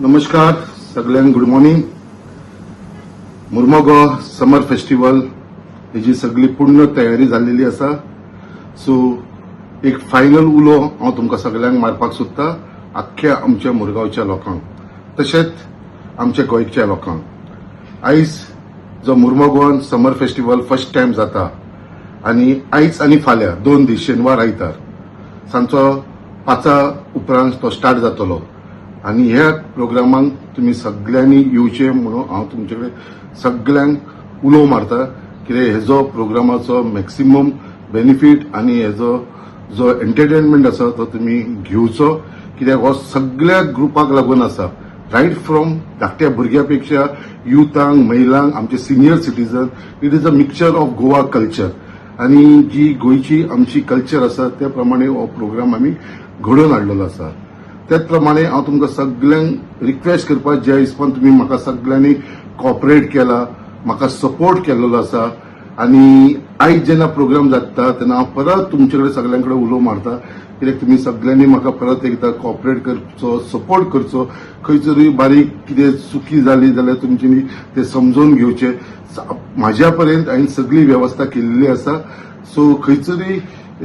नमस्कार सगळ्यांक, good morning. Mormugao summer festival हेजी सगळी पूर्ण तयारी जाल्लेली आसा. सो एक फायनल उलो हांव तुमकां सगळ्यांक मारपाक सोदता, आख्ख्या आमच्या मुरगांवच्या लोकांक, तशेंच आमच्या गोंयच्या लोकांक. आयज जो मुर्मगांवान समर फेस्टिवल फर्स्ट टायम जाता आनी आयज आनी फाल्यां 2 दीस, शेनवार आयतार, सांजचो 5 उपरांत तो स्टार्ट जातलो आनी ह्या प्रोग्रामाक तुमी सगळ्यांनी येवचें म्हणून हांव तुमचे कडेन सगळ्यांक उलो मारता. कित्याक हेजो प्रोग्रामाचो मॅक्सिमम बेनिफीट आनी हेजो जो एंटरटेनमेंट आसा तो तुमी घेवचो, कित्याक हो सगळ्या ग्रुपाक लागून आसा, रायट फ्रॉम धाकट्या भुरग्या पेक्षा युथांक, महिलांक, आमचे senior citizen. It is a mixture of Goa culture आनी जी गोंयची आमची कल्चर आसा त्या प्रमाणे हो प्रोग्राम आमी घडोवन हाडलेलो आसा. त्याच प्रमाणे हांव तुमकां सगल्यांक रिक्वेस्ट करपाक, ज्या हिसपान तुमी म्हाका सगल्यांनी कॉपरेट केला, म्हाका सपोर्ट केलेलो आसा आनी आयज जेन्ना प्रोग्राम जाता तेन्ना हांव परत तुमचे कडेन सगल्यां कडेन उलो मारता, कित्याक तुमी सगल्यांनी म्हाका परत एकदां कॉपरेट करचो, सपोर्ट करचो. खंय तरी बारीक कितें चुकी जाली जाल्यार तुमच्यांनी ते समजून घेवचे. म्हाज्या पर्यंत हांवें सगळी वेवस्था केल्ली आसा. सो खंयतरी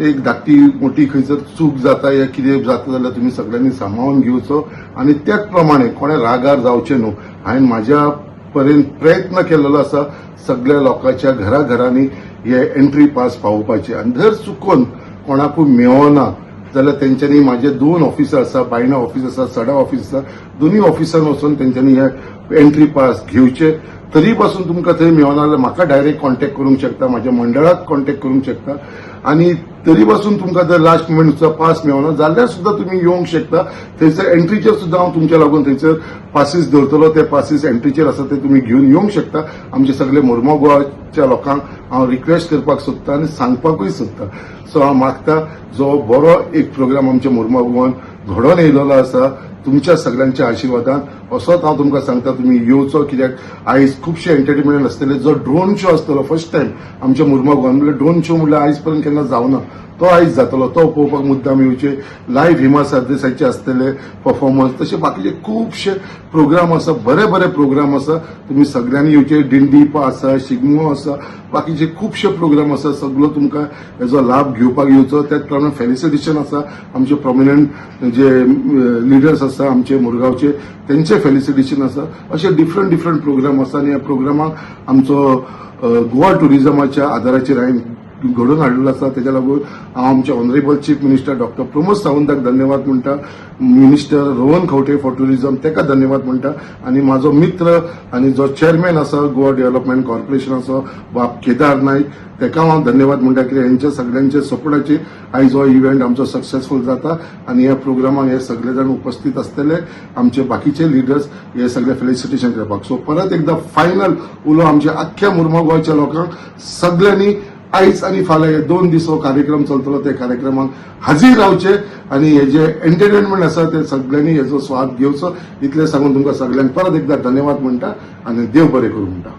एक धाकटी मोठी खंयसर चूक जाता या कितें जाता जाल्यार तुमी सगळ्यांनी सांबाळून घेवचो आनी त्याच प्रमाणे कोणें रागार जावचें न्हू. हांवें म्हाज्या पर्यंत प्रयत्न केलेलो आसा सगळ्या लोकांच्या घराघरांनी हे एंट्री पास पावोवपाचे आनी जर चुकोन कोणाकूय मेळना जाल्यार तेंच्यांनी म्हाजे दोन ऑफिसां आसा, बायणा ऑफीस आसा, सडा ऑफीस आसा, दोनूय ऑफिसान वचून तेंच्यांनी हे एंट्री पास घेवचे. तरी पासून तुमकां थंय मेळना जाल्यार म्हाका डायरेक्ट कॉन्टेक्ट करूंक शकता, म्हाज्या मंडळाक कॉन्टेक्ट करूंक शकता. आनी तरी पासून तुमकां जर लास्ट मुमेंट पास मेळना जाल्यार सुद्दां तुमी येवंक शकता. थंयसर एंट्रीचेर सुद्दां हांव तुमच्या लागून थंयसर पासीस दवरतलो. ते पासीस एंट्रीचेर आसा, ते तुमी घेवन येवंक शकता. आमचे सगळे मुर्मो गोवाच्या लोकांक हांव रिक्वेस्ट करपाक सोदता आनी सांगपाकूय सोदता. सो हांव मागता, जो बरो एक प्रोग्राम आमच्या मुर्मो गोवान घडोवन येयलेलो आसा तुमच्या सगळ्यांच्या आशिर्वादान, असोच हांव तुमकां सांगता, तुमी येवचो, कित्याक आयज खुबशे एंटरटेनमेंट आसतले. जो ड्रोन शो आसतलो फर्स्ट टायम आमच्या मुर्मो गोवान, म्हणल्यार ड्रोन शो म्हणल्यार आयज पर्यंत केन्ना जावना, तो आयज जातलो. तो पळोवपाक मुद्दाम येवचे. लायव्ह हिमा सरदेसायचे आसतले परफॉर्मन्स. तशे बाकीचे खुबशे प्रोग्राम आसा, बरे बरे प्रोग्राम आसा. तुमी सगळ्यांनी येवचे. दिंडी आसा, शिगमो आसा, बाकीचे खुबशे प्रोग्राम आसा. सगळो तुमकां हेजो लाभ घेवपाक येवचो. त्याच प्रमाणे फेलिसिटेशन आसा. आमचे प्रोमिनंट जे लिडर्स आसा आमचे मुरगांवचे, तेंचे फेलिसिटेशन आसा. अशे डिफरंट डिफरंट प्रोग्राम आसा आनी ह्या प्रोग्रामाक आमचो गोवा टुरिझमाच्या आदाराचेर हांवें घडोवन हाडलेलो आसा. तेच्या लागून हांव आमचे honourable chief minister doctor Pramod सावंताक धन्यवाद म्हणटा, minister Rohan Khaunte for tourism तेका धन्यवाद म्हणटा आनी म्हाजो मित्र आनी जो चेअरमॅन आसा गोवा डेव्हलपमेंट कॉर्पोरेशनाचो, बाब केदार नायक, तेका हांव धन्यवाद म्हणटा, कित्याक हेंच्या सगळ्यांच्या सपोर्टाचेर आयज हो इव्हेंट आमचो सक्सेसफूल जाता. आनी ह्या प्रोग्रामाक हे सगळे जाण उपस्थित आसतले, आमचे बाकीचे लिडर्स, हे सगळे फेलिसिटेशन करपाक. सो परत एकदां फायनल उलो आमच्या आख्ख्या मुर्मो गोंयच्या लोकांक, सगळ्यांनी आयज आनी फाल्यां हे 2 दीस हो कार्यक्रम चलतलो, त्या कार्यक्रमाक हाजीर रावचे आनी हे जे एंटरटेनमेंट आसा ते सगळ्यांनी हेजो स्वाद घेवचो. इतलें सांगून तुमकां सगळ्यांक परत एकदां धन्यवाद म्हणटा आनी देव बरें करूं म्हणटा.